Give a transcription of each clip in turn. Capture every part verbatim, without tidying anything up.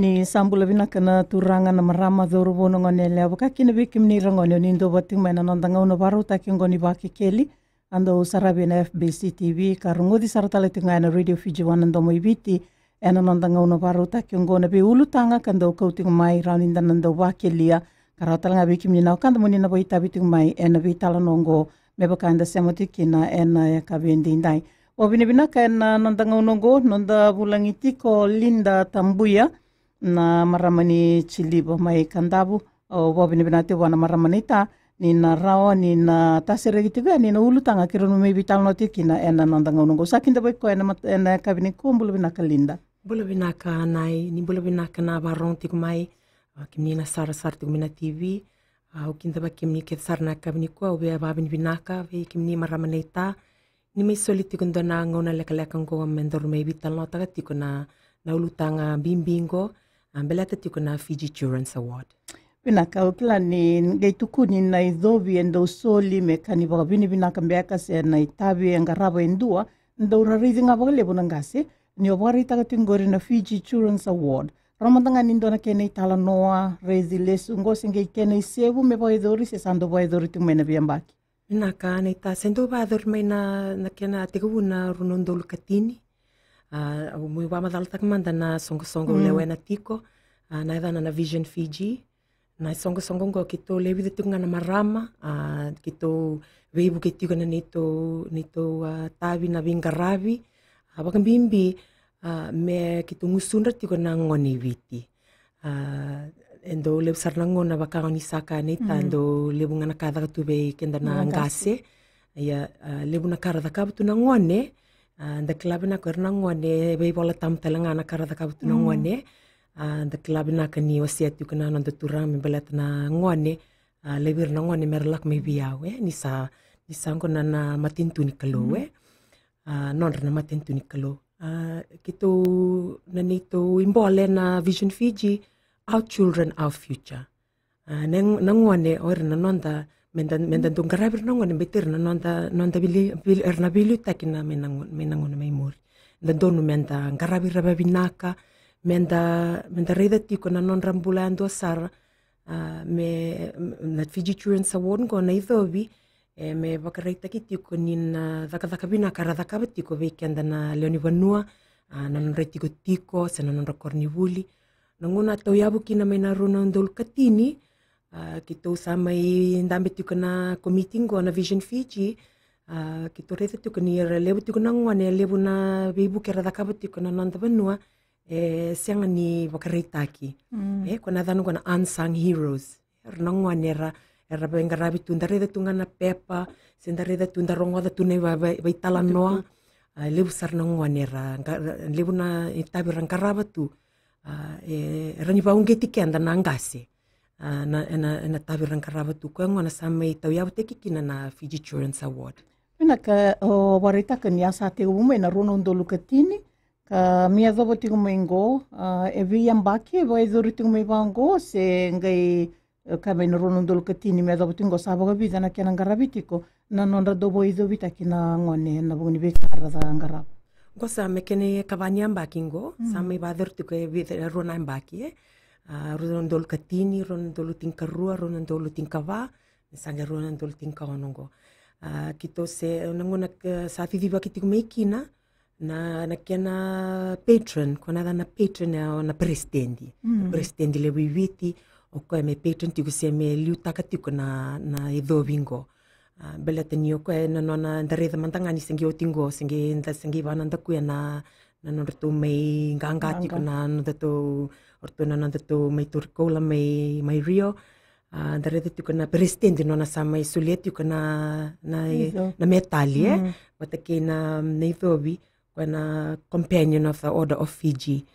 Ni sa bula vinaka na turaga, na marama, cauravou, na gone yalewa, vaka kina vei kemuni ra gone o ni dau vati mai na noda gauna vakarautaki oqo ni Vakekeli. A dau saravi ena F B C T V ka rogoci sara tale tiko ga ena Radio Fiji One na Domo i Viti. Ena noda gauna vakarautaki oqo na veiulutaga ka dau kau tiko mai rawa ni da na dau vakelia. Ka rawa tale ga vei kemuni na wekada mo ni na vakaitavi tiko mai ena veitalanoa oqo me vaka eda sema tiko kina ena yakavi edaidai. Vakavinavinaka ena noda gauna oqo noda vulagi tiko Linda Tabuya na marama ni Tiliva mai Kadavu. Au vakavinavinaka tiko vua na marama naita ni na rawa ni na tasereki tiko yani na ulutaga keirau na mai veitalanoa tiko kina ena noda gauna oqo. Sa kidavaki koya ena mat-, ena yakavi nikua. Bula vinaka Linda. Bula vinaka Nai, ni bula vinaka na vakarorogo tiko mai. A, kemuni na sarasara tiko mai na T V. A, au kidavaki kemuni kece sara na yakavi nikua, au via vakavinavinaka vei kemuni marama naita. Ni mai soli tiko dua na gauna lekaleka oqo me daru mai veitalanoataka tiko na, na ulutaga bibi oqo, a, baleta tiko na Fiji Children's Award. Vinaka, au kila ni qai tukuni na icovi e dau soli me ka ni vakavinavinaka beka se na itavi e qarava e dua, dau raici ga vakalevu na qase, ni o vakaraitaka tiko oqori na Fiji Children's Award. Rawa mada ga ni dua na kena italanoa, raici lesu oqo se qai kena isevu me vakayacori se sa dau vakayacori tiko mai na veiyabaki. Vinaka naita, se dau vakayacori mai na, na kena tekivu na rua na udolu ka tini. A, au mai vakamacalataka mada na soqosoqo au lewena tiko. A, na yacana na Vision Fiji. Na soqosoqo oqo keitou lewe vica tiko ga na marama, a, keitou veivuke tiko na neitou, neitou, a, tavi na veiqaravi. A, vakabibi, a, me keitou gusudra tiko na gone i Viti. A, e dau levu sara na gauna vaka o ni sa kaya naita, e dau levu ga na ka caka tu vei keda na qase. Ia, a, levu na ka ra cakava tu na gone, a, da kila vinaka o ira na gone, e veivola tabu tale ga na ka ra cakava tu na gone. A, da kila vinaka ni wasea tiko na noda Turaga me baleta na gone, a, laivi ira na gone me ra lako mai vei au, e, ni sa, ni sa oqo na, na matanitu ni Kalou, e. A, nodra na matanitu ni Kalou. A, keitou na neitou ibole na Vision Fiji, Our Children, Our Future. A, na, na gone o ira na noda, meda, meda dau qaravi ira na gone, baleta ira na noda, noda vili, vili, era na veiliutaki na mai na gauna, mai na gauna mai muri. Da donu meda qaravi ira vavinaka, meda, meda raica tiko na nodra bula yadua sara. A, me, na Fiji Children's Award oqo na icovi, e, me vakaraitaki tiko ni na cakacaka vinaka ra cakava tiko vei keda na lewe ni vanua, a, na nodra itikotiko se na nodra koronivuli. Na gauna a tauyavu kina mai na rua na udolu ka tini, a, keitou sa mai dabe tiko na komiti oqo na Vision Fiji, a, keitou raica tiko ni era levu tiko na gone, e levu na veivuke era cakava tiko na noda vanua, e sega ni vakaraitaki. E, ko na yacana oqo na unsung heroes. Era na gone era, era veiqaravi tu, da raica tu ga na pepa, se da raica tu, da rogoca tu na vei, vei, veitalanoa. A, levu sara na gone era, qa-, levu na itavi ra qarava tu. A, e, era ni vakauqeti keda na qase. A, na, ena, ena itavi ra qarava tu. Koya gona sa mai tauyavutaki kina na Fiji Children's Award. Vinaka, o vakaraitaka ni a sa tekivu mai na rua na udolu ka tini, ka me yacova tiko mai qo, a, e veiyabaki e vakayacori tiko mai vaqo, se qai, e, ka mai na rua na udolu ka tini me yacova tiko qo sa vakavica na kena qaravi tiko na nodra dau vakaicovitaki na gone na vuku ni veika ra sa qarava. Qo sa me kena ikava ni yabaki qo, sa mai vakayacori tiko e vica, e rua na yabaki, e. A, rua na udolu ka tini, rua na udolu tinikarua, rua na udolu tinikava, ni sa qai rua na udolu tinikaono qo. A, keitou se, na gauna, e, sa cicivaki tiko mai kina, na, na kena patron, ko na yacana na patron, e, na peresitedi. Na peresitedi levu i Viti, o koya me patron tiko se me liutaka tiko na, na icovi qo. A, baleta ni o koya na nona, da raica mada ga ni se qai oti qo, se qai, da se qai vaka na dakuya na, na nodratou mai qaqa tiko na nodatou, o ratou na nodatou mai tauri koula mai, mai Rio. A, da raica tiko na peresitedi nona sa mai solia tiko na, na, na metali, e. Vata kei na, na icovi, koya na Companion of the Order of Fiji.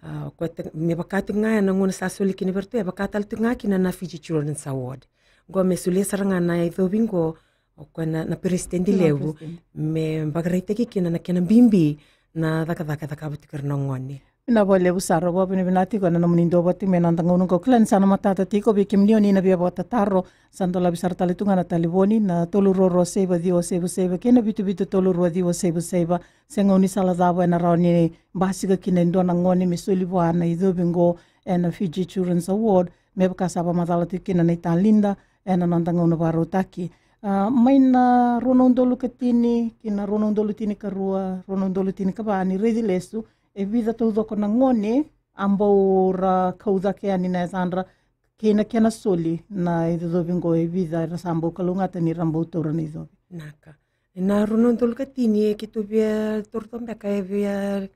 A, koya te, me vaka tiko ga ya na gauna sa soli kina vei ratou, e vaka tale tiko ga kina na Fiji Children's Award. Qo me solia sara ga na icovi qo, o koya na, na peresitedi levu, me vakaraitaki kina na kena bibi na cakacaka e cakava tiko ira na gone. Vinaka vakalevu sara, vakavinavinaka tiko na nomuni duavata tiko mai na noda gauna qo. Kila ni sa na matata tiko vei kemuni o ni na via vakatataro, sa dolavi sara tale tu ga na talevoni, na tolu rua rua saiva ciwa saiva saiva kei na vitu vitu tolu rua ciwa saiva saiva. Se gaunisala cava ena rawa ni basika kina e dua na gone me soli vua na icovi qo, ena Fiji Children's Award, me vaka sa vakamacala tiko kina nei Talinda ena noda gauna vakarautaki. A, mai na rua na udolu ka tini ki na rua na udolu tinikarua, rua na udolu tinikava, ni raici lesu, e vica taucoko na gone a bau ra kau cake yani na yacadra kei na kena soli na icocovi qo, e vica era sa bau kalougata ni ra bau taura na icovi? Naka. Na rua na udolu ka tini e keitou via taura toka beka e via,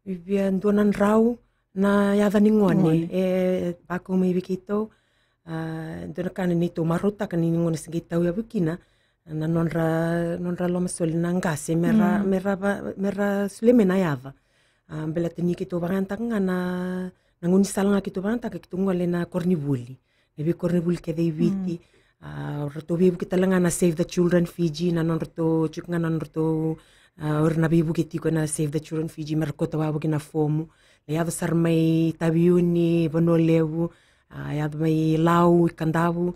e via dua na drau na yaca ni gone. Gone. E vakau mai vei keitou. A, dua na ka na neitou marautaka ni gone se qai tauyavu kina na nodra, nodra lomasoli na qase me ra, me ra va, me ra solia mai na yaca. A, baleta ni keitou vakayagataka ga na, na gaunisala ga keitou vakayagataka, keitou gole na koronivuli, na veikoronivuli kece i Viti. A, ratou veivuke tale ga na Save the Children Fiji, na nodratou, tiko ga na nodratou, a, o ira na veivuke tiko ena Save the Children Fiji, me ra kauta wavoki na fomu. Lai yaco sara mai Taveuni, Vanua Levu, a, yaco mai Lau, i Kadavu.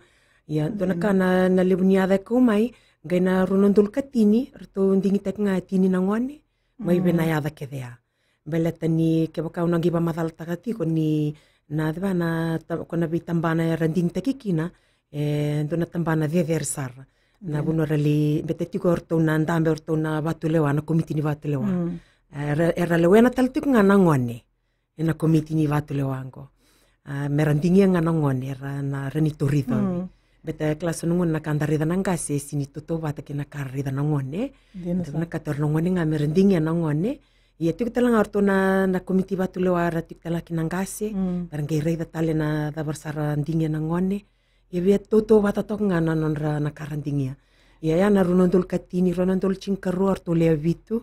Ia, dua na ka na, na levu ni yaca e kau mai, qai na rua na udolu ka tini, ratou digitaki ga e tini na gone mai vei na yaca kece ya. Baleta ni kevaka au na qai vakamacalataka tiko ni na cava na ta-, ko na veitabana era digitaki kina, e dua na tabana cecere sara. Na vanua ra lai, beta tiko o ratou na dabe, o ratou na vatulewa, na komiti ni vatulewa. Era, era lewena tale tiko ga na gone ena komiti ni vatulewa qo. A, me ra digia ga na gone, era na, ra ni tori covi. Beta e kila so na gone na ka da raica na qase e sini tautauvata kei na ka ra raica na gone. Dina. Dua na ka taura na gone ga me ra digia na gone. Ia tiko tale ga o ratou na, na komiti vatulewa, ra tiko tale ga kina qase, me ra qai raica tale na cava ra sa ra digia na gone. Ia via tautauvata toka ga na nodra na ka ra digia. Ia ya na rua na udolu ka tini, rua na udolu tinikarua o ratou lewe vitu,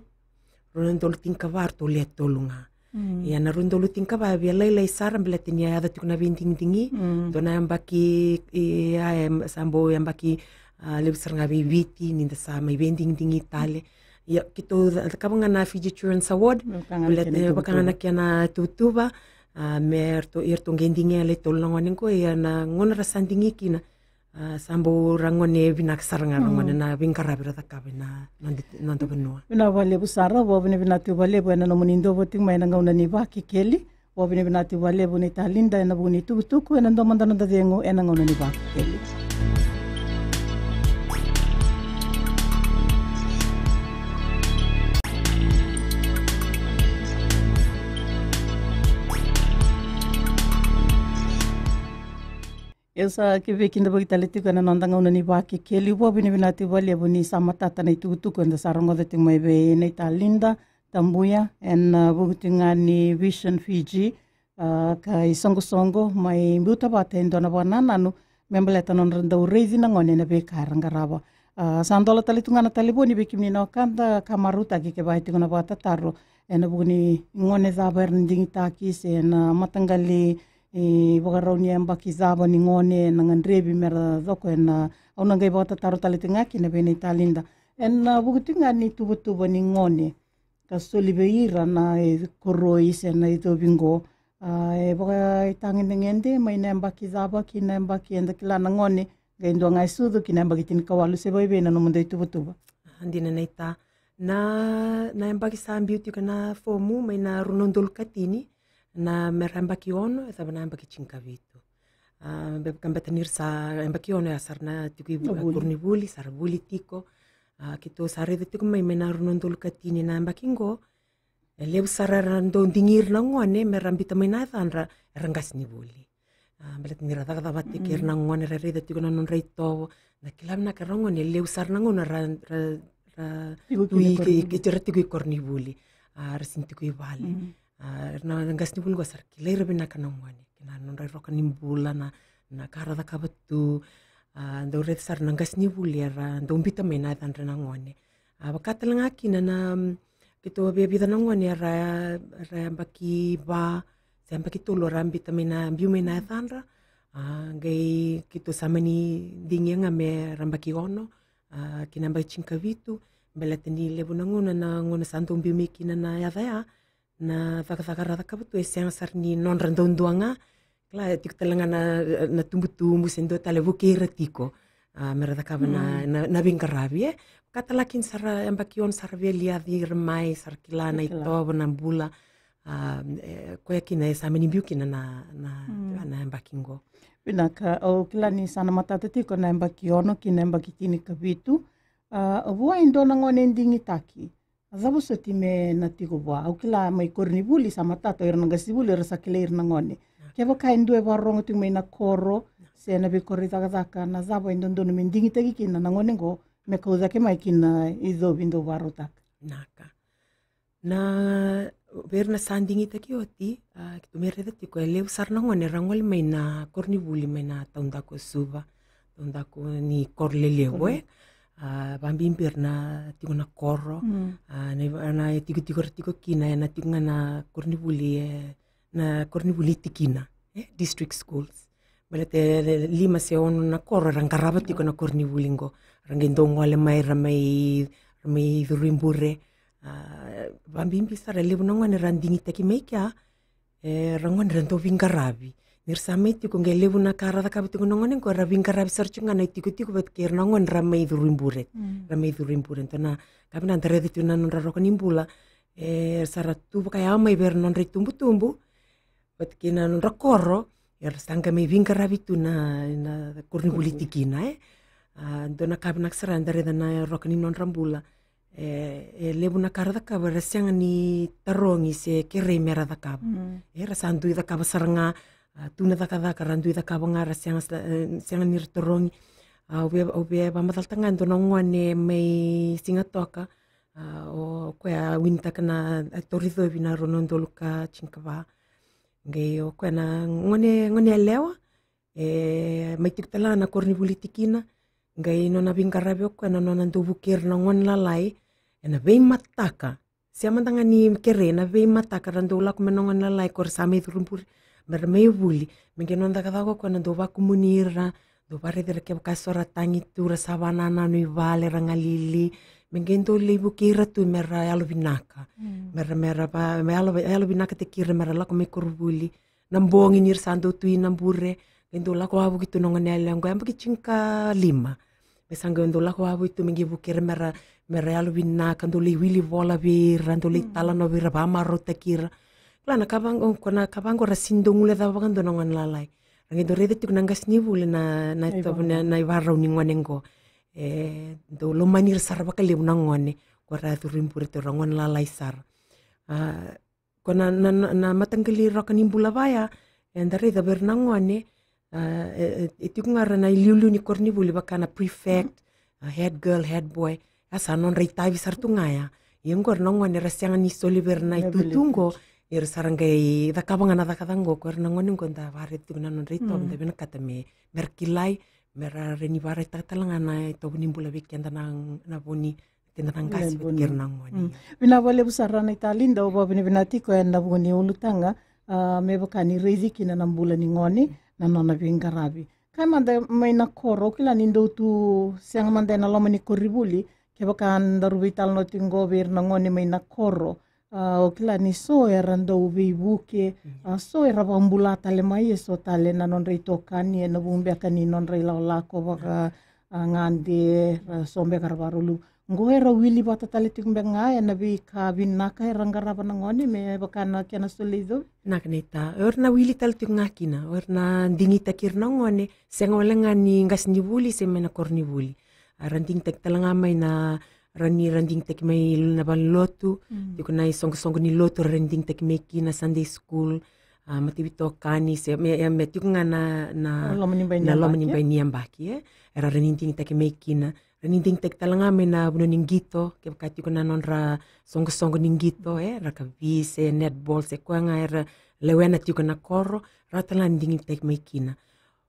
rua na udolu tinikava o ratou lewe tolu ga. Ia na rua na udolu tinikava e via lailai sara, baleta ni a yaco tiko na veidigidigi. Dua na yabaki, e, a, e, sa bau yabaki, a, levu sara ga vei Viti ni da sa mai veidigidigi tale. Ia keitou ca-, cakava ga na Fiji Children's Award, baleta ni vaka ga na kena tuvatuva, a, me ratou, ia ratou qai digia e le tolu na gone qo, ia na gauna ra sa digi kina, a, sa bau ra gone vinaka sara ga, ra gone na veiqaravi ra cakava ena noda, noda vanua. Vinaka vakalevu sara, vakavinavinaka tiko vakalevu ena nomuni dau vata tiko mai ena gauna ni Vakekeli. Vakavinavinaka tiko vakalevu nei Talinda ena vuku ni tukutuku, ena dua mada noda cegu ena gauna ni Vakekeli. E sa kevei kidavaki tale tiko ena noda gauna ni Vakekeli. Vakavinavinaka tiko vakalevu ni sa matata na itukutuku eda sa rogoca tiko mai vei nei Talinda Tabuya ena, a, vuku tiko ga ni Vision Fiji, a, ka isoqosoqo mai biuta vata e dua na vakanananu me baleta na nodra dau raici na gone ena veika era qarava. A, sa dola tale tu ga na talevoni vei kemuni na wekada ka marautaki kevaka e tiko na vakatataro ena vuku ni gone cava era digitaki se na mataqali ivakarau ni yabaki cava ni gone na gadrevi me ra coko ena, au na qai vakatataro tale tiko ga kina vei nei Talinda ena, a, vuku tiko ga ni tuvatuva ni gone ka soli vei ira na ikoroi se na icovi qo. A, e vakaitagedegede mai na yabaki cava ki na yabaki eda kila na gone qai dua ga e sucu ki na yabaki tinikawalu, se vakaivei na nomudou ituvatuva? A, dina naita. Na, na yabaki sa biu tiko na fomu mai na rua na udolu ka tini, na me ra yabaki ono e cava na yabaki tinikavitu. A, be-, ka beta ni ra sa yabaki ono ya sa ra na tiko i vu-, koronivuli, sa ra vuli tiko. A, keitou sa raica tiko mai, mai na rua na udolu ka tini na yabaki qo, e levu sara era dau digi ira na gone me ra biuta mai na yacadra era qasenivuli. A, baleta ni ra cakacaka vata kei ira na gone, ra raica tiko na nodra itovo. Na kila vinaka era gone, e levu sara na gauna ra, ra, ra tiko i, i, i, ra tiko i koronivuli. A, ra sini tiko i vale. A, na qasenivuli qo sa ra kilai ira vinaka na gone kei na nodra iroka ni bula, na, na ka ra cakava tu. A, dau raica sara na qasenivuli era dau biuta mai na yacadra na gone. A, vaka tale ga kina na, mm, keitou via vica na gone era, era yabaki va se yabaki tolu era biuta mai na, biu mai na yacadra. A, qai keitou sa mani digia ga me ra yabaki ono, a, ki na yabaki tinikavitu. Baleta ni levu na gauna, na gauna sa dau biu mai kina na yaca ya, na cakacaka ra cakava tu e sega sara ni nodra dau dua ga. Kila, e tiko tale ga na, na tubutubu se dua tale vukei ira tiko, a, me ra cakava na, na, na veiqaravi, e. Ka tale kina sa ra yabaki ono sa ra via liaci ira mai, sa ra kila na itovo, na bula. A, e, koya kina e sa mani biu kina na, na, na yabaki qo. Vinaka, au kila ni sa na matata tiko na yabaki ono ki na yabaki tinikavitu. A, vua e dua na gone e digitaki, a cava soti me na tiko vua? Au kila mai koronivuli sa matata, o ira na qasenivuli era sa kilai ira na gone. Kevaka e dua e vakarorogo tiko mai na koro se na veikoro i cakacaka, na cava e dodonu me digitaki kina na gone qo me kau cake mai ki na icovi dou vakarautaka? Naka. Na vei ira na sa digitaki oti, a, keitou mai raica tiko e levu sara na gone era gole mai na koronivuli mai na taudaku o Suva, taudaku ni koro lelevu, e. A, vabibi era na tiko na koro, a, na, na tikotiko era tiko kina, e na tiko ga na koronivuli, e, na koronivuli tikina, e, district schools. Baleta e lima se ono na koro era qarava tiko na koronivuli qo. Ra qai dau gole mai, ra mai, ra mai curu i bure. A, vabibi sara e levu na gone ra digitaki mai kea, e, ra gone ra dau veiqaravi. Ni ra sa mai tiko qai levu na ka ra cakava tiko na gone qo, ra veiqaravi sara tiko ga na itikotiko vata kei ira na gone ra mai curu i bure. Ra mai curu i bure. Dua na ka vinaka da raica tiko na nodra roka ni bula, e, sa ra tu vakayawa mai vei ira na nodra itubutubu vata kei na nodra koro, era sa qai mai veiqaravi tu na, na koronivuli tikina, e. A, dua na ka vinaka sara da raica na roka ni nodra bula. E, e levu na ka ra cakava era sega ni tarogi se kerei me ra cakava. Era sa dui cakava sara ga, a, tu na cakacaka ra dui cakava ga, ra sega, e, sega ni ra tarogi. A, au via, au via vakamacalataka ga dua na gone mai Sigatoka, a, o koya a winitaka na, a, tauri icovi na rua na udolu ka tinikava. Qai o koya na gone, gone yalewa, e, mai tiko tale ga na koronivuli tikina. Qai nona veiqaravi o koya na nona dau vukei ira na gone lalai ena veimataka. Se mada ga ni kerei, ena veimataka ra dau lako mai na gone lalai ko ra sa mai curu i bure me ra mai vuli. Me qai nona cakacaka o koya na dau vakumuni ira, dau vakaraici ira kevaka eso ra tagi tu, ra sa vakanananu i vale, ra galili. Me qai dau lai vukei ira tu me ra yalovinaka. Me ra, me ra va, me yalo, yalovinakataki ira me ra lako mai koronivuli. Na bogi ni ra sa dau tu i na bure, qai dau lako wavoki tu na gone yalewa qo, yabaki tinikalima. Me sa qai dau lako wavoki tu me qai vukei ira me ra, me ra yalovinaka, dau lai wili vola vei ira, dau lai talanoa vei ira, vakamarautaki ira. Kila na ka vaqo, ko na ka vaqo ra sega ni dau guilecava vakadua na gone lalai. Ra qai dau raica tiko na qasenivuli na, na itovo, na, na ivakarau ni gone qo. E dau lomani ira sara vakalevu na gone ko ra curu i bure, tiko ra gone lalai sara. A, ko na, na, na, na mataqali roka ni bula vaya, eda raica vei ira na gone, a, e, e, e tiko ga era na iliuliu ni koronivuli vaka na prefect, a, head girl, head boy, a sa nodra itavi sara tu ga ya. Ia qo ira na gone era sega ni soli vei ira na itutu qo, ira sa ra qai cakava ga na cakacaka qo, ko ira na gone qo da vakaraica tiko na nodra itovo, da vinakata me, me ra kilai, me ra rawa ni vakaraitaka tale ga na itovo ni bula vei keda na, na vo ni keda na qase vata kei ira na gone. Vinaka vakalevu sara na Italinda, au vakavinavinaka tiko ena vuku ni ulutaga, a, me vaka ni raici kina na bula ni gone na nona veiqaravi. Kaya mada mai na koro, au kila ni dou tu sega mada ena loma ni koronivuli, kevaka daru veitalanoa tiko qo vei ira na gone mai na koro. A, au kila ni so era dau veivuke, a, so era vakabula tale mai, e so tale na nodra itokani ena vuku beka ni nodra ilakolako vaka, a, gade, ra so beka ra vakarau. Qo era wili vata tale tiko beka ga ena veika vinaka era qarava na gone me vaka na kena soli icovi? Vinaka Naita, o ira na wili tale tiko ga kina, o ira na digitaki ira na gone, sega wale ga ni qasenivuli se mai na koronivuli. A, ra digitaki tale ga mai na, ra ni ra digitaki mai na valenilotu, tiko na isoqosoqo ni lotu ra ni digitaki mai kina, Sunday school, a, mataveitokani, se me, me tiko ga na, na loma ni bai ni yabaki, e? Era ra ni digitaki mai kina. Ra ni digitaki tale ga mai na vanua ni qito, kevaka tiko na nodra soqosoqo ni qito, e, rakavi se netball se koya ga era lewena tiko na koro, ra tale ga ni digitaki mai kina.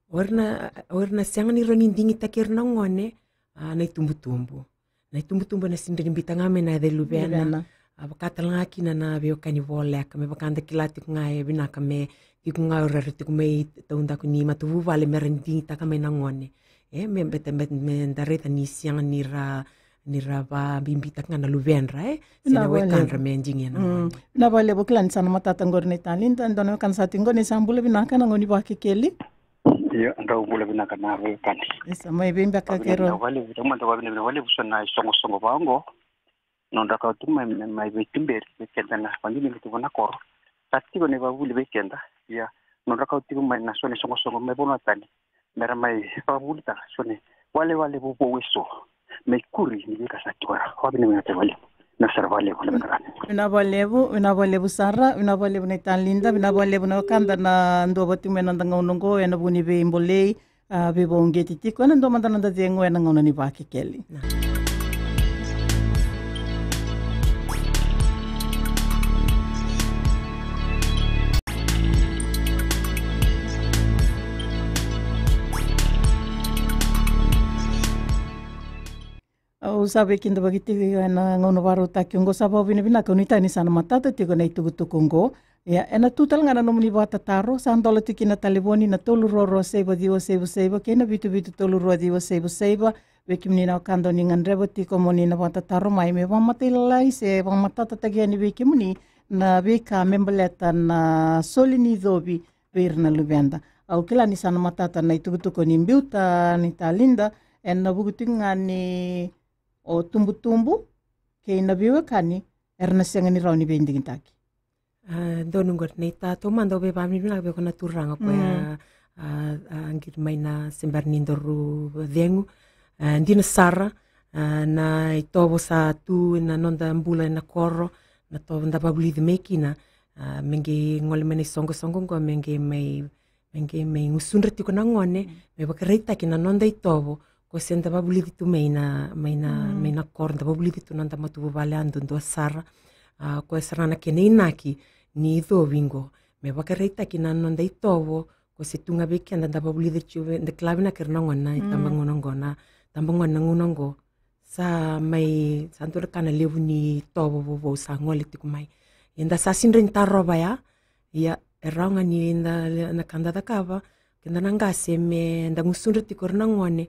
O ira na, o ira na sega ni rawa ni digitaki ira na gone, a, na itubutubu. Na itubutubu ena sega ni rawa ni biuta ga mai na yaca i luvena. A, vaka tale ga kina na veiwekani voleka, me vaka da kila tiko ga e vinaka me tiko ga o ira era tiko mai taudaku ni matavuvale me ra digitaka mai na gone. E, me beta, me, me da raica ni sega ni ra, ni ra vakabibitaka ga na luvedra, e, se na wekadra me digi ena gone. Vinaka vakalevu. Kila ni sa na matata qori na Italinda, dua na wekada sa tiko qo, ni sa bula vinaka na gauna ni Vakekeli. Io, drau bula vinaka na veiwekani. Isa, mai vei beka keirau? Vakavinavinaka vakalevu, au mada vakavinavinaka vakalevu so na isoqosoqo vaqo. Nodra kau tu mai, mai, mai veituberi, vei keda na vadinadina tu vua na koro. sa tiko na ivakavuvuli vei keda. Ia, nodra kau tiko mai na so na isoqosoqo mai vanua tani, mera mai vakavuvulitaka so na iwalewale vovou eso me ikuri ni veika sa tiko era. Vakavinavinaka vakalevu. Vinaka sara vakalevu na veiqaravi. Vinaka vakalevu, vinaka vakalevu sara, vinaka vakalevu na italida, vinaka vakalevu na wekada na duavata tiko mai ena noda gauna oqo ena vuku ni veibolei, a, veivakauqeti tiko ena dua mada na noda cegu ena gauna ni Vakekeli. Au sa veikidavaki tiko ena gauna vakarautaki oqo, sa vakavinavinaka, au nuitaka ni sa na matata tiko na itukutuku oqo. Ia, ena tu tale ga na nomuni vakatataro, sa dola tiko kina na talevoni na tolu rua rua saiva ciwa saiva saiva kei na vitu vitu tolu rua ciwa saiva saiva. Vei kemuni na wekada o ni gadreva tiko mo ni na vakatataro mai, me vakamatailalai se vakamatatataki yani vei kemuni na veika me baleta na soli ni icovi vei ira na luveda. Au kila ni sa na matata na itukutuku ni biuta ni talida, ena vuku tiko ga ni o tubutubu kei na veiwekani era na sega ni rawa ni veidigitaki. A, donu qori na itatou mada, au veivakavinavinaka vei koya na turaga koya, mm, a, a qiri mai na sebera ni daru cegu. A, dina sara, a, na itovo sa tu ena noda bula ena koro, na tovo da vakavulici mai kina, a, me qai gole mai na isoqosoqo oqo, me qai mai, me qai mai gusudra tiko na gone, mm, me vakaraitaki na noda itovo, ko se da vakavulici tu mai na, mai na, mm, mai na koro, da vakavulici tu na noda matavuvale yadudua sara. A, koya sara na kena inaki ni icovi qo, me vakaraitaki na noda itovo, ko se tu ga vei keda da vakavulici tu, da kila vinaka ira na gone na, mm, itabagauna oqo, na itabagauna na gauna oqo. Sa mai, sa dua na ka na levu ni itovo vovou sa gole tiko mai. Eda sa sega ni tarova ya. Ia, e rawa ga ni da, na ka da cakava, keda na qase, me da gusudra tiko ira na gone,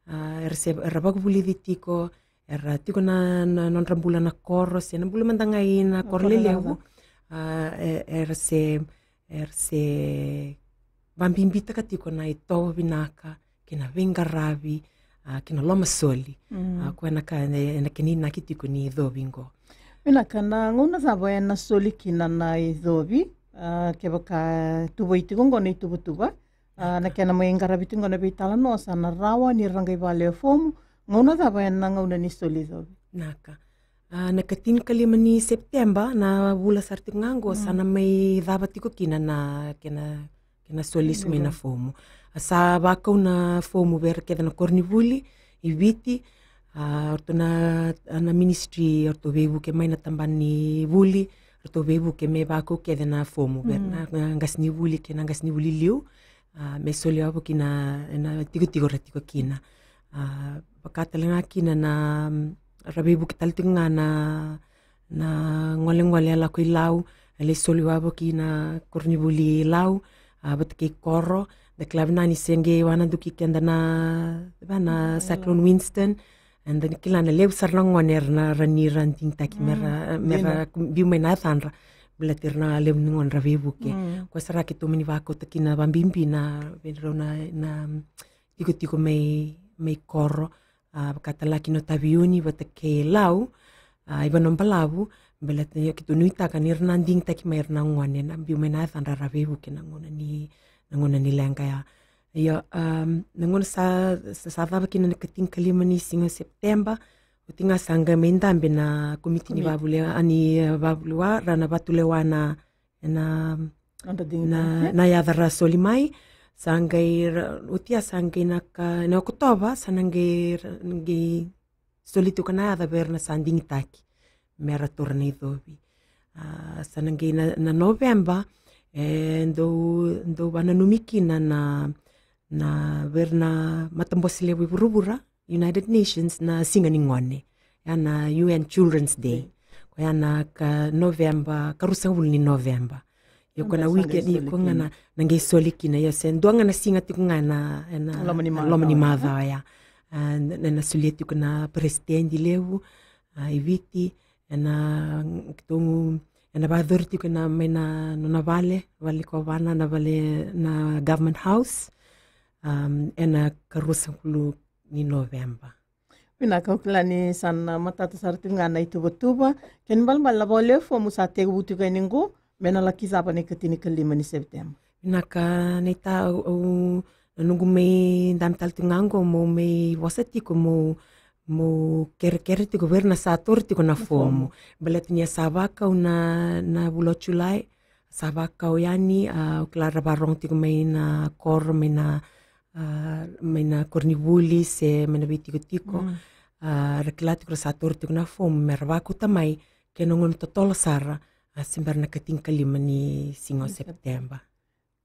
a, era se, era vakavulici tiko, era tiko na, na nodra bula na koro, se na bula mada ga ina koro lelevu, a, e, era se, era se vakabibitaka tiko na itovo vinaka, kei na veiqaravi, a, kei na lomasoli. Mm. A, koya na ka ena, ena kena inaki tiko ni icovi qo. Vinaka, na gauna cava ena soli kina na icovi, a, kevaka tuvai tiko qo na ituvatuva, a, na kena mai qaravi tiko qo na veitalanoa, sa na rawa ni ra qai vakalewe fomu, gauna cava ena gauna ni soli icovi? Vinaka. A, na ikatinikalima ni Sepiteba, na vula sara tiko ga qo, sa na mai cava tiko kina na kena, kena soli lesu mai na fomu. A, sa vakau na fomu vei ira kece na koronivuli i Viti. A, o ratou na, na ministry, o ratou veivuke mai na tabana ni vuli, o ratou veivuke me vakau kece na fomu vei ira na, na qasenivuli kei na qasenivuli liu. A, me soli wavoki na, na tikotiko ra tiko kina. A, vaka tale ga kina na, ra veivuke tale tiko ga na, na golegole e lako i Lau, e lai soli wavoki na koronivuli i Lau, a, vata kei koro, da kila vinaka ni se qai wanaduki keda na, va na Cyclone Winston, eda na kila na levu sara na gone era na, ra ni ra digitaki me ra, me ra biu mai na yacadra, baleta era na levu ni gone ra veivuke. Koya sara keitou mani vakauta kina vabibi na, vei rau na, na tikotiko mai, mai koro, a, vaka tale ga kina o Taveuni vata kei Lau, a, i Vanuabalavu, baleta ia keitou nuitaka ni ra na digitaki mai ira na gone na biu mai na yacadra ra veivuke na gauna ni, na gauna ni leqa ya. Ia, um, na gauna sa, sa, sa cava kina na ikatinikalima ni siga o Sepiteba, oti ga sa qai mai dabe na komiti ni vavuli, a, ni, e, vavuliwa, ra na vatulewa na, ena, na, na yaca ra soli mai, sa qai ra, oti ya sa qai na ka, na Okotova, sa na qai ra, qai soli tiko na yaca vei ira na sa digitaki me ra taura na icovi. A, sa na qai na, na Noveba, e dau, dau vananumi kina na, na vei ira na matabose levu i vuravura, United Nations, na siga ni gone. Ya na U N Children's Day. Koya na ka Noveba, ka ruasagavulu ni Noveba. Ia ko na weekend ni ko ga na, na qai soli kina. Ia se dua ga na siga tiko ga na, na loma ni macawa ya. A, na, na solia tiko na peresitedi levu, a, i Viti, ena, keitou, ena vakayacori tiko na, mai na nona vale, vale ni kovana, na vale na Government House, um, ena ka ruasagavulu ni Noveba. Vinaka, au kila ni sa na matata sara tiko ga na ituvatuva. Kena ibalebale na vakalewe fomu sa tekivu tiko yani qo, Me na laki cava na ikatinikalima ni September. Vinaka Naita, au, au, na noqu mai dabe tale tiko ga qo, meu mai vosa tiko, meu, meu kerekere tiko vei ira na sa taura tiko na fomu. Baleta ni a sa vakau na, na vula o Julai, sa vakau yani, a, au kila ra varogo tiko mai na koro, mai na, a, mai na koronivuli se mai na veitikotiko. A, ra kila tiko ra sa taura tiko na fomu, me ra vakauta mai, kei na gauna totolo sara, a, se bera na ikatinikalima ni siga o September.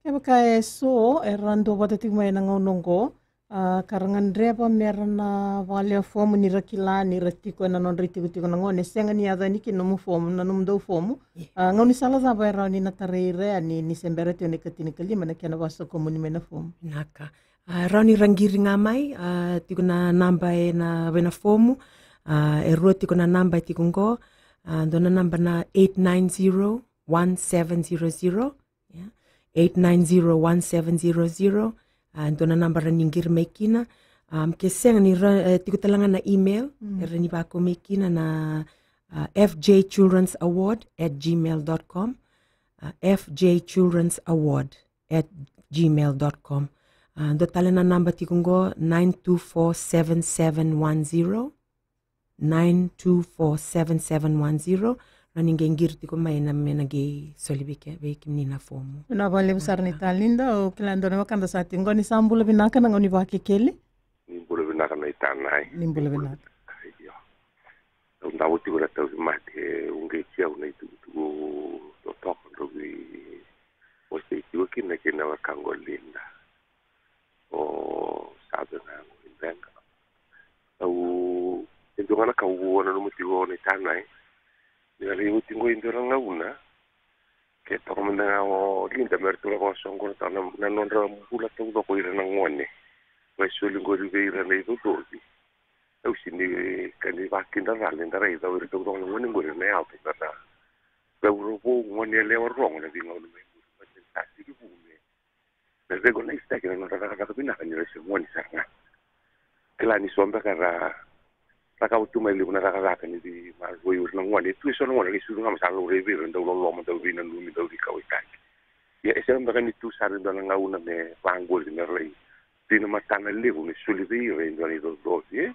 Kevaka e so era duavata tiko mai na gauna oqo, a, ka ra gadreva me ra na vakalewe fomu, ni ra kila ni ra tiko ena nodra itikotiko na gone, e sega ni yaco yani kina nomu fomu, na nomudou fomu. A, gaunisala cava e rawa ni na tarai ira yani ni se bera tiko na ikatinikalima na kena vakasokomuni mai na fomu? Vinaka. A, rawa ni ra qiri ga mai, a, tiko na naba ena, vei na fomu. A, e rua tiko na naba e tiko qo. A, dua na naba na eight nine zero one seven zero zero. Eight nine zero one seven zero zero. A, dua na naba ra ni qiri mai kina. A, ke sega ni ra, e, tiko tale ga na email, era ni vakau mai kina na, a, F J Children's Award at gmail dot com. A, F J Children's Award at gmail dot com. A, dua tale na naba tiko qo, nine two four seven seven one zero. Nine two four seven seven one zero. Ra ni qai qiri tiko mai na me na qai soli vei ke, vei kemuni na fomu. Vinaka vakalevu sara Naita Linda, au kila dua na wekada sa tiko qo. Ni sa bula vinaka na gauna ni Vakekeli. Ni bula vinaka Naita. Ni bula vinaka. Io. Au davo tiko na tauvimate, uqeti au na itukutuku totoka drau veiwasei tiko kina kei na wekaqu o Linda. O sa vei ga qo i Beqa. Au, e dua ga na ka au nanuma tiko Naita, e. Ni a lai oti qo e dua na gauna, ke toka mada ga o Linda me ratou lako soqona tale na, na nodra bula taucoko ira na gone. Mai soli qori vei ira na icocovi. Au sega ni, ka ni vakidacala ni da raica o ira taucoko na gone qori na yaco, na cauravou, gone yalewa, rogo na veigauna mai muri. Sa tekivu me na recognize-taki na nodra cakacaka vinaka ni ra se gone sara ga. Kila ni so beka ra cakava tu mai levu na cakacaka ni veimaroroi o ira na gone. E tu e so na gone, qai sucu ga me sa laurai vei ira, dau loloma, dau veinanumi, dau veikauwaitaki. Ia e sega beka ni tu sara e dua na gauna me vaqori me ra lai tu ena matana levu me soli vei ira e dua na icocovi, e?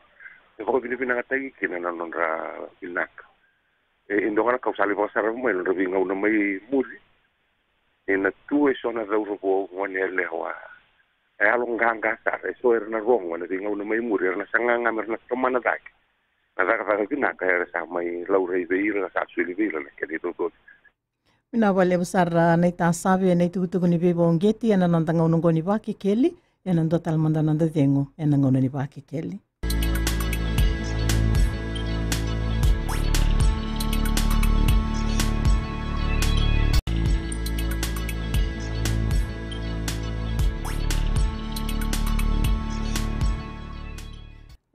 Me vakavinavinakataki kina na nodra vinaka. E, e dua ga na ka au sa lai vakasarava mai na nodra veigauna mai muri. E na tu e so na cauravou, gone yalewa, e yalo qaqa sara, e so era na rogo ena veigauna mai muri, era na saga ga me ra na tomana cake na cakacaka vinaka era sa mai laurai vei ira, era sa soli vei ira na kena icocovi. Vinaka vakalevu sara Naita Save ena itukutuku ni veivakauqeti ena noda gauna oqo ni Vakekeli. Ena dua tale mada na noda cegu ena gauna ni Vakekeli.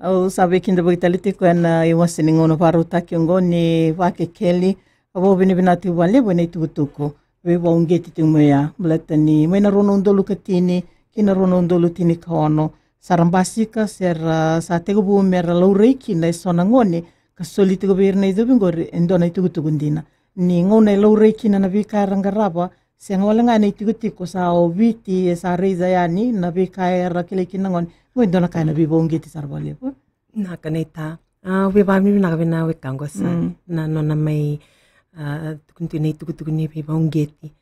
Au sa veikidavaki tale tiko ena iwase ni gauna vakarautaki oqo ni Vakekeli. Au vakavinavinaka tiko vakalevu ena itukutuku veivakauqeti tiko mai oya, baleta ni mai na rua na udolu ka tini ki na rua na udolu tinikaono, sa ra basika se ra sa tekivu me ra laurai kina e so na gone ka soli tiko vei ira na icocovi qori e dua na itukutuku dina. Ni gauna e laurai kina na veika era qarava, sega wale ga ena itikotiko, sa o Viti e sa raica yani na veika era kilai kina na gone. Qo e dua na ka ena veivakauqeti sara vakalevu. Vinaka Naita. A, au veivakavinavinaka vei na wekaqu o Save na nona mai, a, tukuna tu na itukutuku ni veivakauqeti.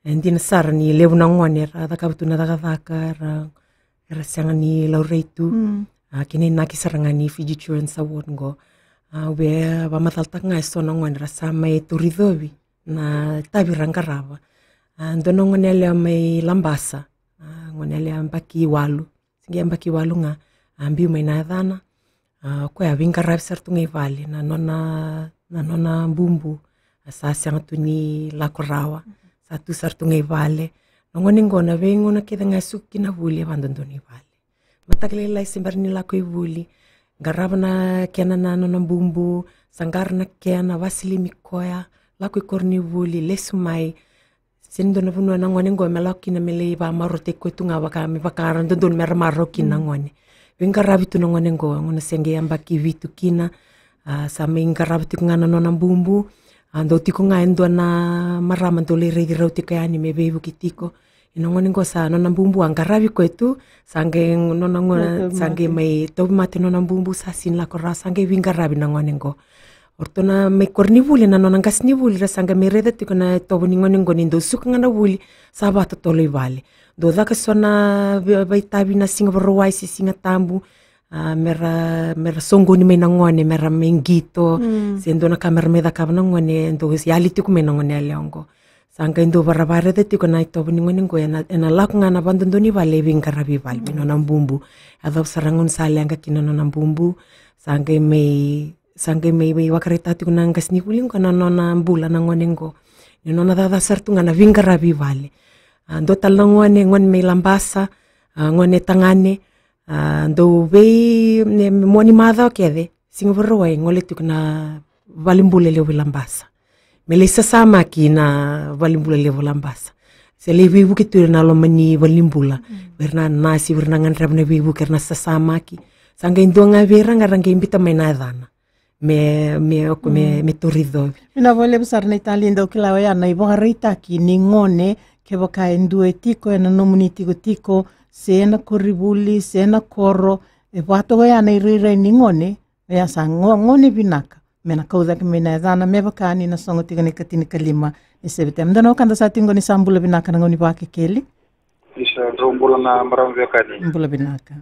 E dina sara ni levu na gone era cakava tu na cakacaka, era, era sega ni laurai tu. A, kena inaki sara ga ni Fiji Children's Award qo, a, au via vakamacalataka ga e so na gone era sa mai tauri icocovi na itavi era qarava. A, dua na gone yalewa mai Labasa, a, gone yalewa yabaki walu, se qai yabaki walu ga, a, biu mai na yacana. A, o koya a veiqaravi sara tu ga i vale, na nona, na nona bubu a sa sega tu ni lako rawa, sa tu sara tu ga i vale. Na gone qo na veigauna kece ga e suka kina vuli e vakadodonu i vale. Mataka lailai se bera ni lako i vuli, qarava na kena, na nona bubu, saqara na kena, vasilimi koya, lako i koronivuli, lesu mai. Sega ni dua na vanua na gone qo me lako kina me lai vakamarautaki koya tu ga vaka me vaka era dodonu me ra marau kina na gone. Veiqaravi tu na gone qo, gauna se qai yabaki vitu kina, a, sa mai qarava tiko ga na nona bubu. A dau tiko ga e dua na marama dau lai raici rau tiko yani me veivuke tiko. Ia na gone qo sa nona bubu a qaravi koya tu, sa qai nona gone, sa qai mai tauvimate nona bubu, sa sini lako rawa, sa qai veiqaravi na gone qo. O ratou na mai koronivuli, na nona qasenivuli, ra sa qai mai raica tiko na itovo ni gone qo ni dau suka ga na vuli, sa vakatotolo i vale. Dau caka so na vei-, veitavi na Siga Vakarauwai se Siga Tabu, a, mera, mera soqoni mai na gone, mera mai qito, se dua na ka mera mai cakava na gone, dau yali tiko mai na gone yalewa qo. Sa qai dau varavaraica tiko na itovo ni gone qo, ena, ena lako ga na vakadodonuvale e veiqaravi vale me nona bubu. A cava sara gauna sa leqa kina nona bubu, sa qai mai, sa qai mai, mai vakaraitaka tiko na qasenivuli qo na nona bula na gone qo. Ni nona caca sara tu ga na veiqaravi vale. A, dua tale na gone, gone mai Labasa, a, gone tagane, a, dau vei, ne, mua ni macawa kece, Siga Vakarauwai, gole tiko na valenibula levu i Labasa. Me lai sasamaki na valenibula levu i Labasa. Se lai veivuke tu ira na loma ni valenibula. Vei ira na nasi, vei ira na gadreva na veivuke, era na sasamaki. Sa qai dua ga vei ira ga ra qai biuta mai na yacana. Me, me, oko me, me Toricovi. Vinaka vakalevu sara naita Lida, au kila oya na ivakaraitaki ni gone, kevaka e dua e tiko ena nomuni tikotiko, se na koronivuli, se na koro, e vakatoka oya na irairai ni gone, oya sa go-, gone vinaka. Me na kau cake mai na yacana, me vaka ni na sogo tiko na ikatinikalima ni Seviteba. Dua na wekada sa tiko qo, ni sa bula vinaka na gauna ni Vakekeli. Ni sa drau bula na marama veiwekani. Bula vinaka.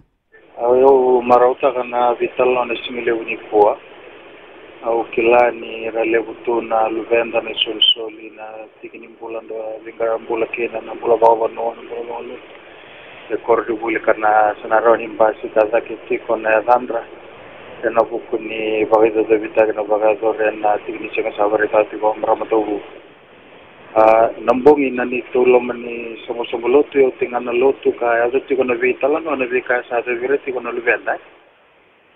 Au, au marautaka na veitalanoa na siga levu nikua. Au kila ni ra levu tu na luveda na isolisoli, na tiki ni bula, dau veiqaravi bula kina, na bula vakavanua, na bula vakalotu. E koronivuli ka na, sa na rawa ni basika cake tiko na yacadra ena vuku ni vakaicavacavitaki, na vakayacori ena tiki ni siga sa vakaraitaka tiko o marama tauvu. A, na bogi na neitou loma ni soqosoqo lotu, e oti ga na lotu ka yaco tiko na veitalanoa, na veika sa yacovi ira tiko na luveda.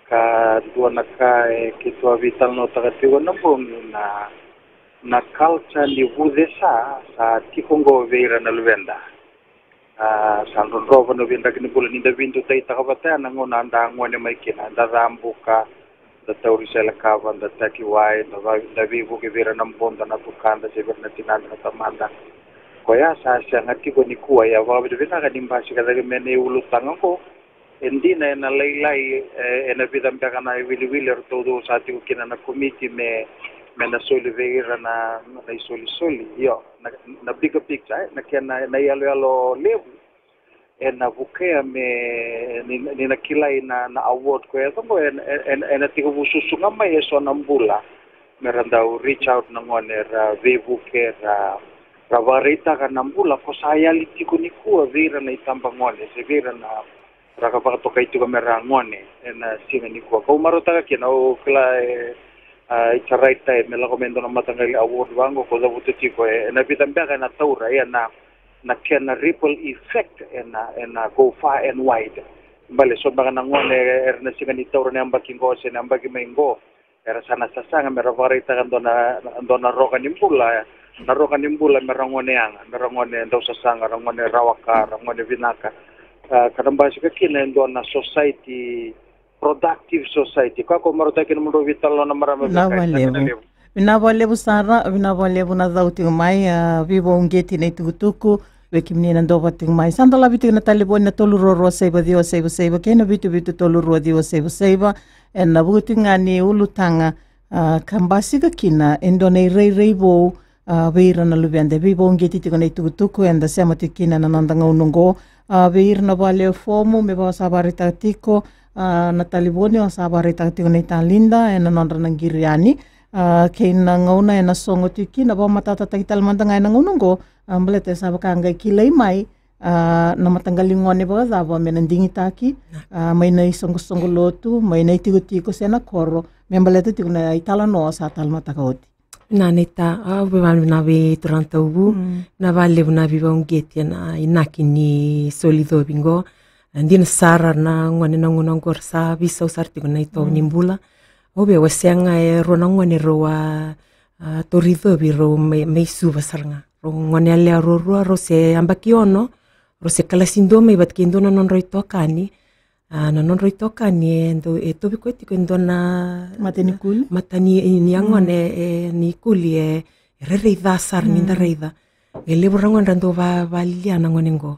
Ka dua na ka e keitou a veitalanoataka tiko na bogi na, na culture ni vucesa sa tiko qo vei ira na luveda. A, sa drodrova na veidraki ni bula ni da veidutaitaka vata ya na gauna da gone mai kina, da cabuka, da tauri sele kava, da taki wai, da va-, da veivuke vei ira na boda, na tukada, se vei ira na tinada, na tamada. Koya sa sega tiko nikua, ia vakavinavinaka ni basika cake mai na iulutaga qo. E dina ena lailai, e, ena vica beka na iwiliwili eratou sa tiko kina na komiti me, me na soli vei ira na, na isolisoli. Io, na, na bigger picture, e, na kena, na iyaloyalo levu ena vukea me ni, ni na kilai na, na award koya e yaco qo, ena, ena, ena tekivu susuga mai eso na bula me ra dau reach out na gone, ra veivuke, ra, ra vakaraitaka na bula ko sa yali tiko nikua vei ira na itabagone se vei ira na ra ka vakatokai tiko me ra gone ena siga nikua. Kau marautaka kina, au kila, e, a, it's a right time me lako mai e dua na mataqali award vaqo ko cavuta tiko, e, ena vica beka ena taura, ia na, na kena ripple effect ena, ena go far and wide. Bale so beka na gone era na sega ni taura na yabaki qo se na yabaki mai qo, era sa na sasaga me ra vakaraitaka dua na, dua na roka ni bula, na roka ni bula me ra gone yaga, me ra gone dau sasaga, ra gone rawa ka, ra gone vinaka. A, ka na basika kina e dua na society, productive society. Ka ko marautaka kina mo drau veitalanoa na marama. Vinaka vakalevu. Vinaka vakalevu sara, vinaka vakalevu na cau tiko mai, a, veivakauqeti na itukutuku vei kemuni na dova tiko mai. Sa dolavi tiko na talevoni na tolu rua rua saiva ciwa saiva saiva kei na vitu vitu tolu rua ciwa saiva saiva. Ena vuku tiko ga ni ulutaga, a, ka basika kina e dua na irairai vou, a, vei ira na luveda. E veivakauqeti tiko na itukutuku eda sema tiko kina ena noda gauna oqo. A, vei ira na vale o fomu, me vaka sa vakaraitaka tiko, a, na talevoni, o sa vakaraitaka tiko naita Lida ena nodra na qiri yani. A, kei na gauna ena sogo tiko kina, vakamatatataki tale mada ga ena gauna oqo, a, baleta e sa vaka qai kilai mai, a, na mataqali gone vakacava me na digitaki, a, mai na isoqosoqo lotu, mai na itikotiko se na koro, me baleta tiko na italanoa sa talemataka oti. Na, naita, a, vei, vei turaga tauvu, na vakalevu na veivakauqeti ena inaki ni soli covi qo. A, dina sara na gone na gauna oqo ra sa veisau sara tiko na itovo ni bula. Au via wasea ga e rua na gone rau a, a, tauri covi rau mai, mai Suva sara ga. Rau gone yalewa ruarua, rau se yabaki ono, rau se kalasi dua mai vata kei dua na nodrau itokani. A, na nodrau itokani e dau, e tauvi koya tiko e dua na mata ni kuli. Mata ni, ni yagona, e, e ni kuli, e, e rairai ca sara ni da raica. E levu ra gone ra dau va, valilia na gone qo.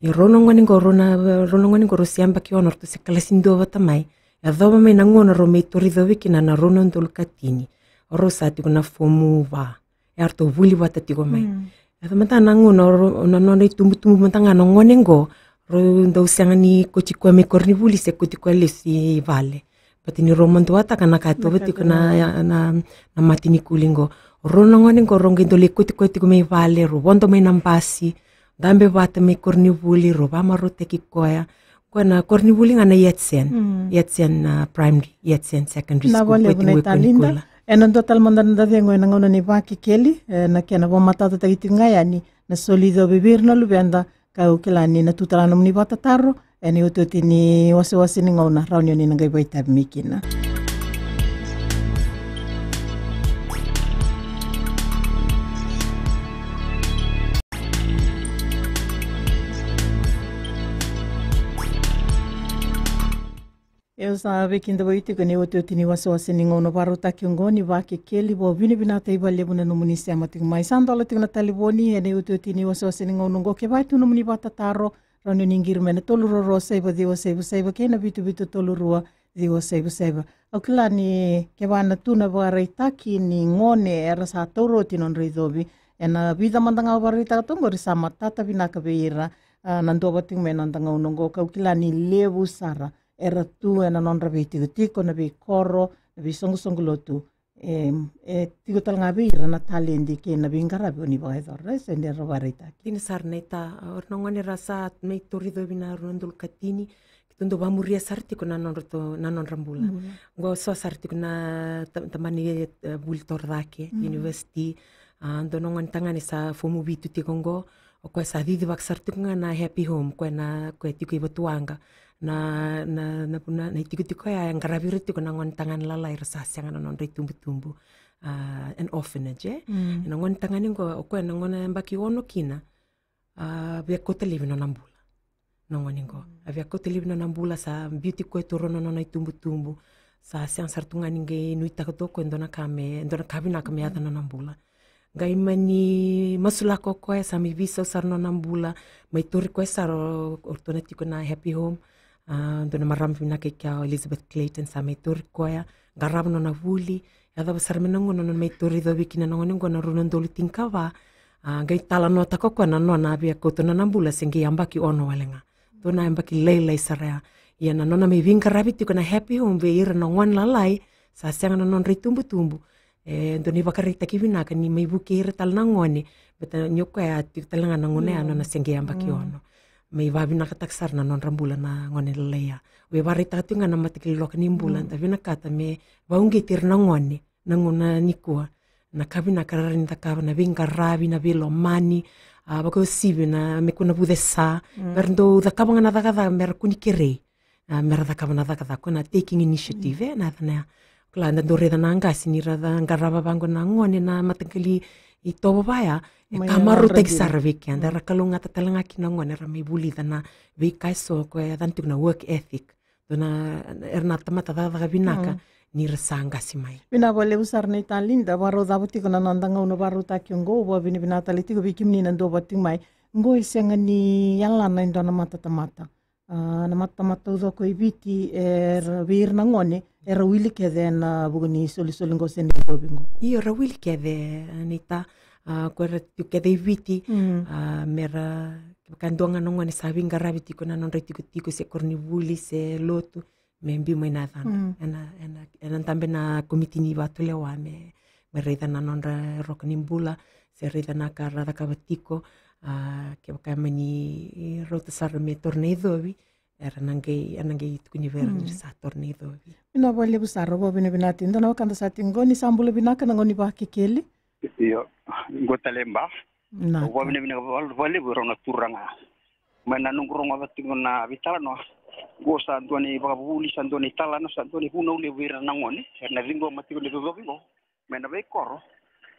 Ia rau na gone qo, rau na, rau na gone qo rau se yabaki ono, ratou se kalasi dua vata mai. E yacova mai na gauna rau mai tori covi kina na rua na udolu ka tini. O rau sa tiko na fomu va. E ratou vuli vata tiko mai. Mm. E yaco mada na gauna, rau, na nona itubutubu mada ga na gone qo, rau dau sega ni kauti koya mai koronivuli se kauti koya lesu i vale. Baleta ni rau maduataka na ka e tauva tiko na, na, na mata ni kuli qo. Rau na gone qo, rau qai dau lai kauti koya tiko mai vale, rau vodo mai na basi, dabe vata mai koronivuli, rau vakamarautaki koya. Koya na koronivuli ga na Yatsen. Mm. Yatsen, a, Primary, Yatsen Secondary School, koya tiko mai Konikula. Ena dua tale mada na cegu ena gauna ni Vakekeli, e, na kena vakamatatataki tiko ga yani na soli icovi vei ira na luveda, kau kila ni na tu tale na nomuni vakatataro ena iotioti ni wasewase ni gauna, rawa ni oni na qai vakaitavi mai kina. Au sa veikidavaki tiko ena iotioti ni wasewase ni gauna vakarautaki oqo ni Vakekeli. Vakavinavinaka vakalevu na nomuni sema tiko mai. Sa dola tiko na talevoni ena iotioti ni wasewase ni gauna oqo. Kevaka e tu nomuni vakatataro, rawa ni oni qiri mai na tolu rua rua saiva ciwa saiva saiva kei na vitu vitu tolu rua ciwa saiva saiva. Au kila ni kevaka e tu na vakaraitaki ni gone era sa taura oti nodra icovi, ena vica mada ga au vakaraitaka tu oqori sa matata vinaka vei ira, a, na duavata tiko mai ena noda gauna oqo, kau kila ni levu sara era tu ena nodra veitikotiko, na veikoro, na veisoqosoqo lotu. E, e tiko tale ga vei ira na taledi kei na veiqaravi oni vakayacora, e, se ni ra vakaraitaki. Dina sara, Naita, o ira na gone ra sa mai tori covi na rua na udolu ka tini, keitou dau vakamuria sara tiko na nodratou, na nodra bula. Bula. Qo so sara tiko na ta-, tabana ni, e, vuli torocake, university, a, dua na gone tagane sa fomu vitu tiko qo, o koya sa cicivaka sara tiko ga na Happy Home, koya na, koya tiko i Vatuwaqa. Na, na, na, na, na itikotiko ya e qaravi ira tiko na gone tagane lalai ra sa sega na nodra itubutubu. A, an orphanage, e? Mm. Na gone tagane qo, o koya na gauna e yabaki ono kina, a, via kauta laivi nona bula. Na gone qo. A via kauta laivi nona bula, sa biuti koya tu rau na nona itubutubu. Sa sega sara tu ga ni qai nuitaka tu o koya e dua na ka me, dua na ka vinaka me yaco na nona bula. Qai mani masulaka o koya, sa mai veisau sara na nona bula, mai tori koya sara o, o ratou na tiko na Happy Home. A, dua na marama vinaka i kea, o Elizabeth Clayton, sa mai tori koya, qarava na nona vuli. Yacova sara mai na gauna nona mai tori covi kina na gone qo na rua na udolu tinikava. A, qai talanoataka o koya na nona via kauta na nona bula se qai yabaki ono wale ga. Dua na yabaki lailai sara ya. Ia na nona mai veiqaravi tiko na Happy Home vei ira na gone lalai sa sega na nodra itubutubu, e dua na ivakaraitaki vinaka ni mai vukei ira tale na gone. Baleta ni o koya a tiko tale ga na gauna ya nona se qai yabaki ono. Mai vakavinakataka sara na nodra bula na gone lalai ya. Au vakaraitaka tiko ga na matakilaloka ni bula, da vinakata me vakauqeti ira na gone na gauna nikua. Na ka vinaka ra rawa ni cakava, na veiqaravi, na veilomani, a, vakauasivi na me kua na vucesa. Mm. Mera dau cakava ga na cakacaka mera kua ni kerei. A, mera cakava na cakacaka, ko na taking initiative, e, na yacana ya. Kila, da dau raica na qase ni ra qarava vaqo na gone na mataqali itovo vaya, e ka marautaki sara vei keda, era kalougata tale ga kina na gone, era mai vulica na veika eso, ko e yacana tiko na work ethic. Dua na, era na tamata cakacaka vinaka ni ra sa qase mai. Vinaka vakalevu sara Naita Linda, vakarau cava tiko na noda gauna vakarautaki oqo, vakavinavinaka tale tiko vei kemuni na duavata tiko mai. Oqo e sega ni yalana e dua na matatamata. A, na matatamata taucoko e Viti, era vei ira na gone era wili kece ena vuku ni solisoli qo se na icovi qo. Io, ra wili kece, Naita, a, ko era tiko kece e Viti, a, mera, kevaka e dua ga na gone sa veiqaravi tiko na nodra itikotiko se koronivuli se lotu, me biu mai na yacadra. Ena, ena, ena dabe na komiti ni vakatulewa me, me raica na nodra roka ni bula, se raica na ka ra cakava tiko, a, kevaka e mani rauta sara me taura na icovi, era na qai, era na qai tukuni vei ira ni ra sa taura na icovi. Vinaka vakalevu sara, vakavinavinaka tiko. Dua na wekada sa tiko qo, ni sa bula vinaka na gauna ni Vakekeli. Io, qo tale Ba. Au vakavinavinaka vakalevu rau na turaga. Mai na noqu rogoca tiko na veitalanoa. Qo sa dua na ivakavuvuli, sa dua na italanoa, sa dua na ivunau levu vei ira na gone. Era na ciqoma tiko na icocovi qo. Mai na veikoro,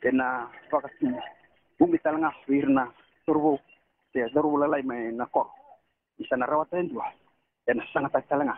ena vakatubu. Ubi tale ga vei ira na cauravou, se cauravou lalai mai na koro. Ni sa na rawata e dua. ena sagataki tale ga,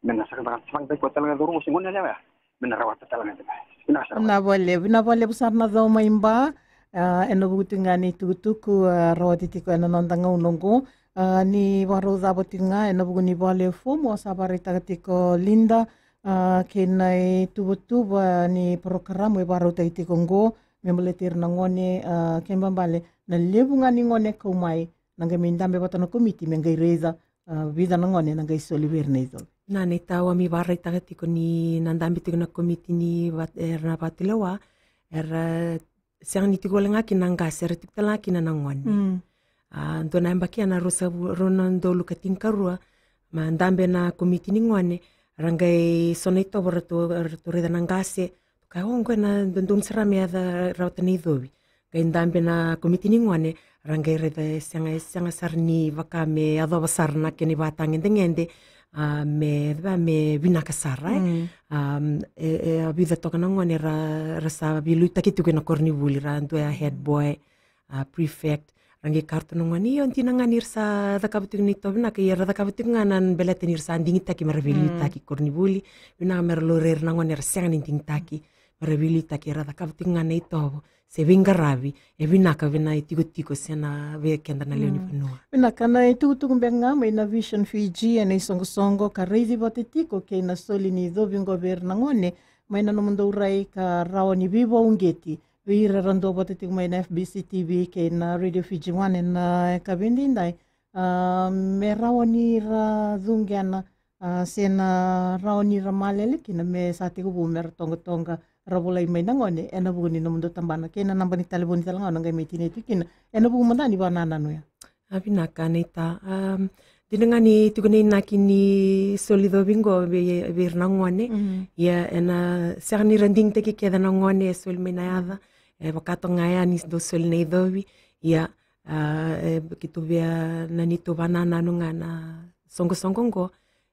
me na sagataki, sagataki koya tale ga e cauravou se gone yalewa ya, me na rawata tale ga e cake. Vinaka sara. Vinaka vakalevu, vinaka vakalevu sara na cau mai Ba. Ah, ena vuku tiko ga ni tukutuku, ah, rawati tiko ena noda gauna oqo. Ah, ni vakarau cava tiko ga ena vuku ni vale fomu, au sa vakaraitaka tiko Linda, ah, kei na ituvatuva ni porokaramu e vakarautaki tiko oqo me baleti ira na gone, ah, kena ibalebale na levu ga ni gone e kau mai, na qai mai dabe vata na komiti me qai raica, ah, vica na gone na qai soli vei ira na icovi. Na, ni tau a mi vakaraitaka tiko ni na dabe tiko na komiti ni vat-, era na vatulewa, era sega ni tiko wale ga kina na qase, era tiko tale ga kina na gone. Mm. A, dua na yabaki ya na ruasagavulu, rua na udolu ka tinikarua, ma dabe na komiti ni gone, ra qai so na itovo ratou, ratou raica na qase, ka oqo ena dodonu sara me yaco rawata na icovi. Qai dabe na komiti ni gone, ra qai raica e sega, e sega sara ni vaka me yacova sara na kena ivakatagedegede, a, me, me vinaka sara, e. Mm. A, e, e, a vica toka na gone ra, ra sa veiliutaki tiko ena koronivuli, ra dua ya head boy, a, prefect, ra qai kaya ratou na gone, io, dina ga ni ra sa cakava tiko na itovo vinaka, ia ra cakava tiko ga na baleta ni ra sa digitaki me ra veiliutaki koronivuli, vinaka me ra laurai ira na gone era sega ni digitaki, me ra veiliutaki, era cakava tiko ga na itovo se veiqaravi e vinaka vei na itikotiko se na vei keda na lewe ni vanua. Vinaka, na itukutuku beka ga mai na Vision Fiji ena isoqosoqo ka raici vata tiko kei na soli ni icovi oqo vei ira na gone, mai na nomudou rai ka rawa ni veivakauqeti vei ira era duavata tiko mai na F B C T V kei na Radio Fiji One ena yakavi edaidai, a, me rawa ni ra cuqena, a, se na rawa ni ra malele kina me sa tekivu me ra toqatoqa, ra volai mai na gone ena vuku ni nomudou tabana, kei na naba ni talevoni tale ga au na qai mai tinia tiko kina ena vuku mada ni vakanananu ya. A, vinaka naita. Am, dina ga ni tiko na inaki ni soli icovi oqo vei, vei ira na gone. Mm. Ia ena sega ni ra digitaki kece na gone e soli mai na yaca. E vaka toka ga ya ni dau soli na icovi. Ia, a, e, keitou via nanuma, tou vakanananu ga na soqosoqo oqo,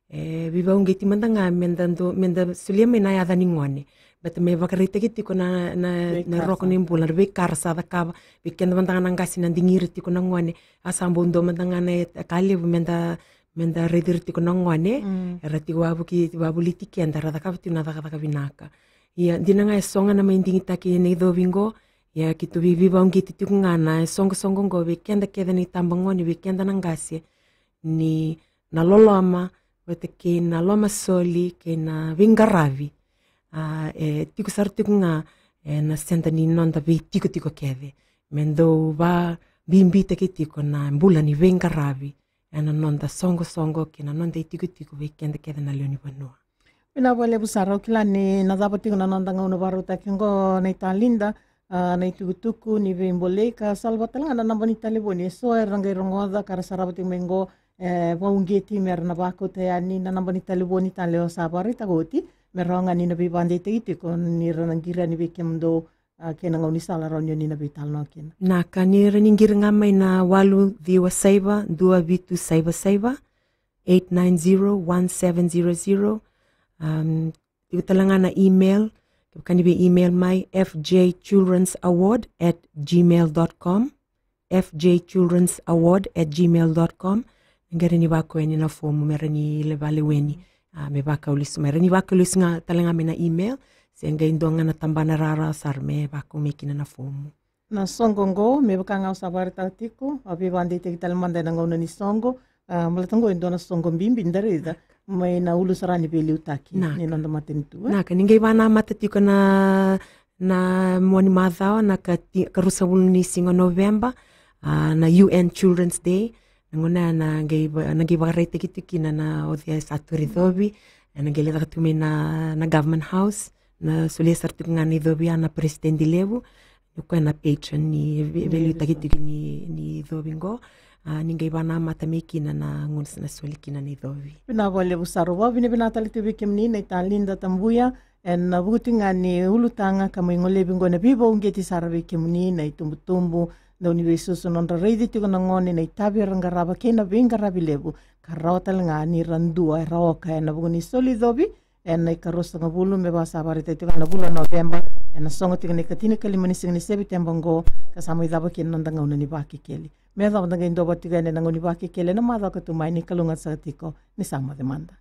e veivakauqeti mada ga meda dau, meda solia mai na yaca ni gone. Baleta me vakaraitaki tiko na, na, na roko ni bula, na veika ra sa cakava, vei keda mada ga na qase na digi ira tiko na gone. A sa bau dua mada ga na ka levu meda, meda raici ira tiko na gone. Mm. Era tiko vakavuki, vakavoliti keda, ra cakava tiko na cakacaka vinaka. Ia, dina ga e so ga na mai digitaki na icovi oqo. Ia, keitou vei, veivakauqeti tiko ga na soqosoqo oqo vei keda kece na itabagone, vei keda na qase, ni na loloma, vata kei na lomasoli, kei na veiqaravi. A, e tiko sara tiko ga ena senta ni noda veitikotiko kece. Me dau vakabibitaki tiko na bula ni veiqaravi ena noda soqosoqo kei na noda itikotiko vei keda kece na lewe ni vanua. Vinaka vakalevu sara, au kila ni na cava tiko na noda gauna vakarautaki oqo naita Linda, a, na itukutuku ni veibolei ka salavata tale ga na naba ni talevoni e so era qai rogoca ka ra sarava tiko mai oqo, e, vakauqeti me ra na vakauta yani na naba ni talevoni tale au sa vakaraitaka oti, me rawa ga ni na veivakadeitaki tiko ni ra na qiri yani vei kemudou, a, kei na gaunisala rawa ni o ni na veitalanoa kina. Na ka ni ra ni qiri ga mai na walu ciwa saiva dua vitu saiva saiva, eight nine zero one seven zero zero. Um, tiko tale ga na email, kevaka ni vei email mai, F J children's award at gmail dot com, F J children's award at gmail dot com. Qai rawa ni vakau yani na fomu me rawa ni lewe, leweni, a, me vakau lesu mai. Rawa ni vakau lesu ga tale ga mai na email, se qai dua ga na tabana rawarawa sara me vakau mai kina na fomu. Na soqo oqo, me vaka ga au sa vakaraitaka tiko, a, veivakadeitaki tale mada ena gauna ni soqo, a, baleta oqo e dua na soqo bibi da raica mai na ulu sara ni veiliutaki ni noda matanitu, e? Naka, ni qai vakanamata tiko na, na mua ni macawa, na ka ti-, ka ruasagavulu ni siga o Noveba, a, na U N Children's Day. Na gauna ya na qai va-, na qai vakaraitaki tiko kina na oca sa turi icovi, e, na qai lai caka tu mai na, na Government House, na solia sara tiko ga na icovi ya na peresitedi levu, o koya na patron ni ve-, veiliutaki tiko ni, ni icovi qo. A, ni qai vakanamata mai kina na gauna sa na soli kina na icovi. Vinaka vakalevu sara. Vakavinavinaka tale tu vei kemuni naita Linda Tabuya, ena vuku tiko ga ni ulutaga ka mai golevi qo na veivakauqeti sara vei kemuni na itubutubu, dauniveisusu, nodra raici tiko na gone, na itavi era qarava kei na veiqaravi levu ka rawa tale ga ni ra dua era oka ena vuku ni soli icovi ena ikaruasagavulu, me vaka sa vakaraitaki tiko na vula o Noveba, Ena sogo tiko na ikatinikalima ni siga ni Seviteba oqo, ka sa mai cava kina na noda gauna ni Vakekeli. Me yacova da qai duavata tiko yani ena gauna ni Vakekeli ena macawa ka tu mai. Ni kalougata saka tiko, ni sa moce mada.